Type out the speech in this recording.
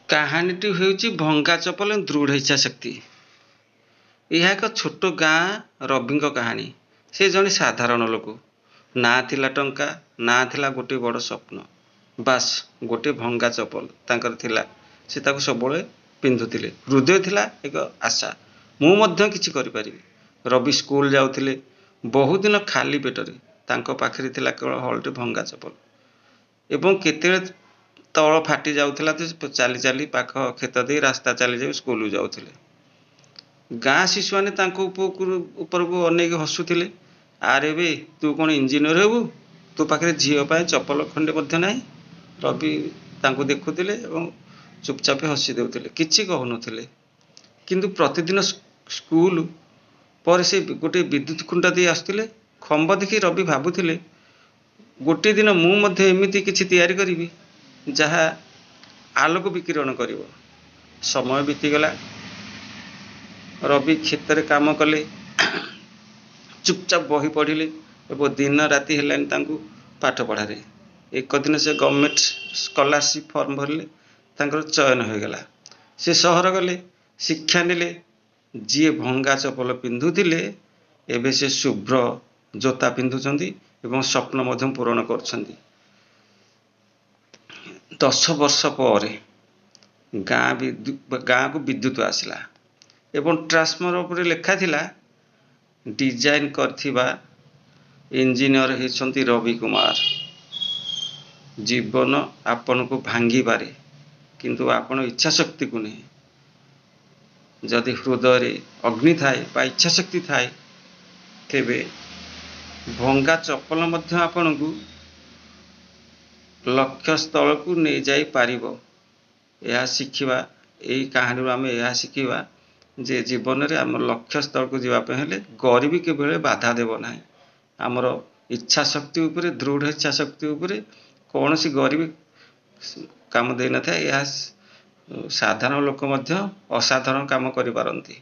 କାହାଣୀଟି ହେଉଛି ଭଙ୍ଗା ଚପଲ, ଦୃଢ଼ ଇଚ୍ଛା ଶକ୍ତି। ଏହା ଏକ ଛୋଟ ଗାଁ ରବିଙ୍କ କାହାଣୀ। ସେ ଜଣେ ସାଧାରଣ ଲୋକ। ନା ଥିଲା ଟଙ୍କା, ନା ଥିଲା ଗୋଟିଏ ବଡ଼ ସ୍ୱପ୍ନ। ବାସ୍, ଗୋଟିଏ ଭଙ୍ଗା ଚପଲ ତାଙ୍କର ଥିଲା। ସେ ତାକୁ ସବୁବେଳେ ପିନ୍ଧୁଥିଲେ। ହୃଦୟ ଥିଲା ଏକ ଆଶା, ମୁଁ ମଧ୍ୟ କିଛି କରିପାରିବି। ରବି ସ୍କୁଲ ଯାଉଥିଲେ ବହୁଦିନ ଖାଲି ପେଟରେ। ତାଙ୍କ ପାଖରେ ଥିଲା କେବଳ ହଳଟି ଭଙ୍ଗା ଚପଲ ଏବଂ କେତେବେଳେ ତଳ ଫାଟି ଯାଉଥିଲା ତ ଚାଲି ଚାଲି ପାଖ କ୍ଷେତ ଦେଇ ରାସ୍ତା ଚାଲି ଯାଇ ସ୍କୁଲକୁ ଯାଉଥିଲେ। ଗାଁ ଶିଶୁମାନେ ତାଙ୍କ ଉପରକୁ ଅନେଇକି ହସୁଥିଲେ। "ଆରେ ବେ, ତୁ କ'ଣ ଇଞ୍ଜିନିୟର ହେବୁ? ତୋ ପାଖରେ ଝିଅ ପାଇଁ ଚପଲ ଖଣ୍ଡେ ମଧ୍ୟ ନାହିଁ।" ରବି ତାଙ୍କୁ ଦେଖୁଥିଲେ ଏବଂ ଚୁପଚାପ ହସି ଦେଉଥିଲେ, କିଛି କହୁନଥିଲେ। କିନ୍ତୁ ପ୍ରତିଦିନ ସ୍କୁଲ ପରେ ସେ ଗୋଟିଏ ବିଦ୍ୟୁତ ଖୁଣ୍ଟ ଦେଇ ଆସୁଥିଲେ। ଖମ୍ବ ଦେଖି ରବି ଭାବୁଥିଲେ, ଗୋଟିଏ ଦିନ ମୁଁ ମଧ୍ୟ ଏମିତି କିଛି ତିଆରି କରିବି ଯାହା ଆଲୋକ ବିକିରଣ କରିବ। ସମୟ ବିତିଗଲା। ରବି କ୍ଷେତରେ କାମ କଲେ, ଚୁପଚାପ ବହି ପଢ଼ିଲେ ଏବଂ ଦିନ ରାତି ହେଲାନି ତାଙ୍କୁ ପାଠ ପଢ଼ାରେ। ଏକ ଦିନ ସେ ଗଭର୍ଣ୍ଣମେଣ୍ଟ ସ୍କଲାରସିପ୍ ଫର୍ମ ଭରିଲେ, ତାଙ୍କର ଚୟନ ହୋଇଗଲା। ସେ ସହର ଗଲେ, ଶିକ୍ଷା ନେଲେ। ଯିଏ ଭଙ୍ଗା ଚପଲ ପିନ୍ଧୁଥିଲେ, ଏବେ ସେ ଶୁଭ୍ର ଜୋତା ପିନ୍ଧୁଛନ୍ତି ଏବଂ ସ୍ୱପ୍ନ ମଧ୍ୟ ପୂରଣ କରୁଛନ୍ତି। 10 ବର୍ଷ ପରେ ଗାଁକୁ ବିଦ୍ୟୁତ ଆସିଲା ଏବଂ ଟ୍ରାନ୍ସଫର୍ମର ଉପରେ ଲେଖା ଥିଲା, ଡିଜାଇନ୍ କରିଥିବା ଇଞ୍ଜିନିୟର ହେଉଛନ୍ତି ରବି କୁମାର। ଜୀବନ ଆପଣଙ୍କୁ ଭାଙ୍ଗିପାରେ, କିନ୍ତୁ ଆପଣ ଇଚ୍ଛା ଶକ୍ତିକୁ ନୁହେଁ। ଯଦି ହୃଦୟରେ ଅଗ୍ନି ଥାଏ ବା ଇଚ୍ଛା ଶକ୍ତି ଥାଏ, ତେବେ ଭଙ୍ଗା ଚପଲ ମଧ୍ୟ ଆପଣଙ୍କୁ ଲକ୍ଷ୍ୟସ୍ଥଳକୁ ନେଇଯାଇପାରିବ। ଏହା ଶିଖିବା, ଏହି କାହାଣୀରୁ ଆମେ ଏହା ଶିଖିବା ଯେ ଜୀବନରେ ଆମ ଲକ୍ଷ୍ୟସ୍ଥଳକୁ ଯିବା ପାଇଁ ହେଲେ ଗରିବୀ କେବେ ବାଧା ଦେବ ନାହିଁ। ଆମର ଇଚ୍ଛା ଶକ୍ତି ଉପରେ, ଦୃଢ଼ ଇଚ୍ଛା ଶକ୍ତି ଉପରେ କୌଣସି ଗରିବୀ କାମ ଦେଇନଥାଏ। ଏହା ସାଧାରଣ ଲୋକ ମଧ୍ୟ ଅସାଧାରଣ କାମ କରିପାରନ୍ତି।